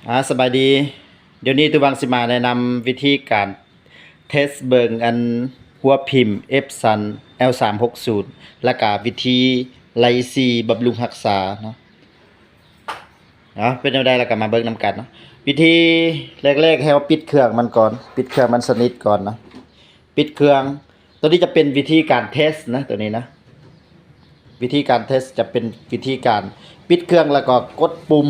ອາ ສະບາຍດີ. ດຽວນີ້ຕູວັງຊິມາແນະນຳວິທີການເທສເບິ່ງອັນຫົວພິມ Epson L ສາມຫົກສູນ ແລະກະວິທີໄລ່ສີບຳລຸງຮັກສາເນາະ. ເອົາ ເປັນແນວໃດລະກະມາເບິ່ງນຳກັນເນາະ. ວິທີແລກໆ ໃຫ້ເຮົາປິດເຄື່ອງມັນກ່ອນ, ປິດເຄື່ອງມັນສະໜິດກ່ອນເນາະ. ປິດເຄື່ອງ. ໂຕນີ້ຈະເປັນວິທີການເທສນະ ໂຕນີ້ນະ. ວິທີການເທສຈະເປັນວິທີການປິດເຄື່ອງ ແລ້ວກໍກົດປຸ່ມ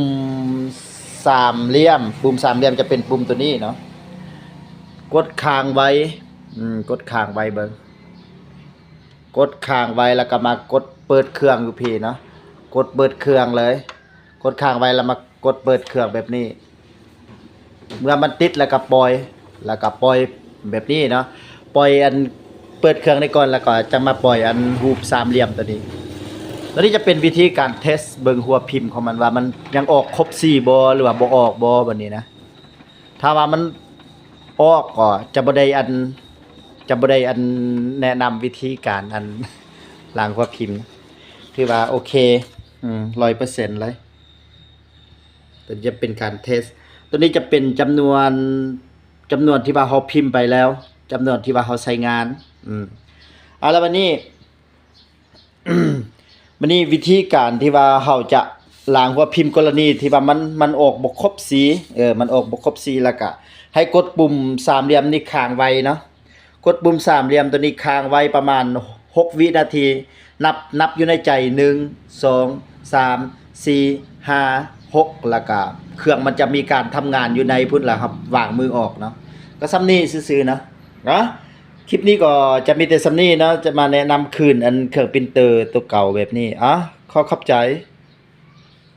ສາມຫຼ່ຽມ. ປຸ່ມສາມຫຼ່ຽມຈະເປັນປຸ່ມໂຕນີ້ເນາະ. ກົດຄ້າງໄວ້ ອືມ ກົດຄ້າງໄວ້ເບິ່ງ. ກົດຄ້າງໄວ້ ແລ້ວກໍມາກົດເປີດເຄື່ອງຢູ່ພີ້ເນາະ. ກົດເປີດເຄື່ອງເລີຍ. ກົດຄ້າງໄວ້ ແລ້ວມາກົດເປີດເຄື່ອງແບບນີ້. ເມື່ອມັນຕິດແລ້ວກໍປ່ອຍ ແລ້ວກໍປ່ອຍແບບນີ້ເນາະ. ປ່ອຍອັນເປີດເຄື່ອງນີ້ກ່ອນ ແລ້ວກໍຈັ່ງມາປ່ອຍອັນຮູບສາມຫຼ່ຽມໂຕນີ້. ໂຕນີ້ຈະເປັນວິທີການເທສເບິ່ງຫົວພິມຂອງມັນວ່າມັນຍັງອອກຄົບສີບໍ່ ຫຼືວ່າບໍ່ອອກບໍ່ ແບບນີ້ນະ. ຖ້າວ່າມັນອອກກໍຈະບໍ່ໄດ້ອັນ ຈະບໍ່ໄດ້ອັນແນະນຳວິທີການອັນລ້າງຫົວພິມ. ຖືວ່າໂອເຄ ອືມ ຮ້ອຍເປີເຊັນເລີຍ. ໂຕນີ້ຈະເປັນການເທສ. ໂຕນີ້ຈະເປັນຈຳນວນ ຈຳນວນທີ່ວ່າເຮົາພິມໄປແລ້ວ, ຈຳນວນທີ່ວ່າເຮົາໃຊ້ງານ. ອືມ ເອົາລະ ບາດນີ້ ບາດນີ້ວິທີການທີ່ວ່າເຮົາຈະລ້າງຫົວພິມ ກໍລະນີທີ່ວ່າມັນ ມັນອອກບໍ່ຄົບສີ ເອີ ມັນອອກບໍ່ຄົບສີ ແລ້ວກະໃຫ້ກົດປຸ່ມສາມຫຼ່ຽມນີ້ຄ້າງໄວ້ເນາະ. ກົດປຸ່ມສາມຫຼ່ຽມໂຕນີ້ຄ້າງໄວ້ປະມານຫົກວິນາທີ. ນັບ ນັບຢູ່ໃນໃຈ ໜຶ່ງ ສອງ ສາມ ສີ່ ຫ້າ ຫົກ ແລ້ວກະເຄື່ອງມັນຈະມີການທຳງານຢູ່ໃນພຸ້ນ ແລ້ວເຮົາວາງມືອອກເນາະ. ກໍສ່ຳນີ້ຊື່ໆເນາະ. ເນາະ ຄລິບນີ້ກໍຈະມີແຕ່ສ່ຳນີ້ເນາະ, ຈະມາແນະນຳຄືນອັນເຄື່ອງປຣິນເຕີໂຕເກົ່າແບບນີ້. ອາ ຂໍຂອບໃຈ.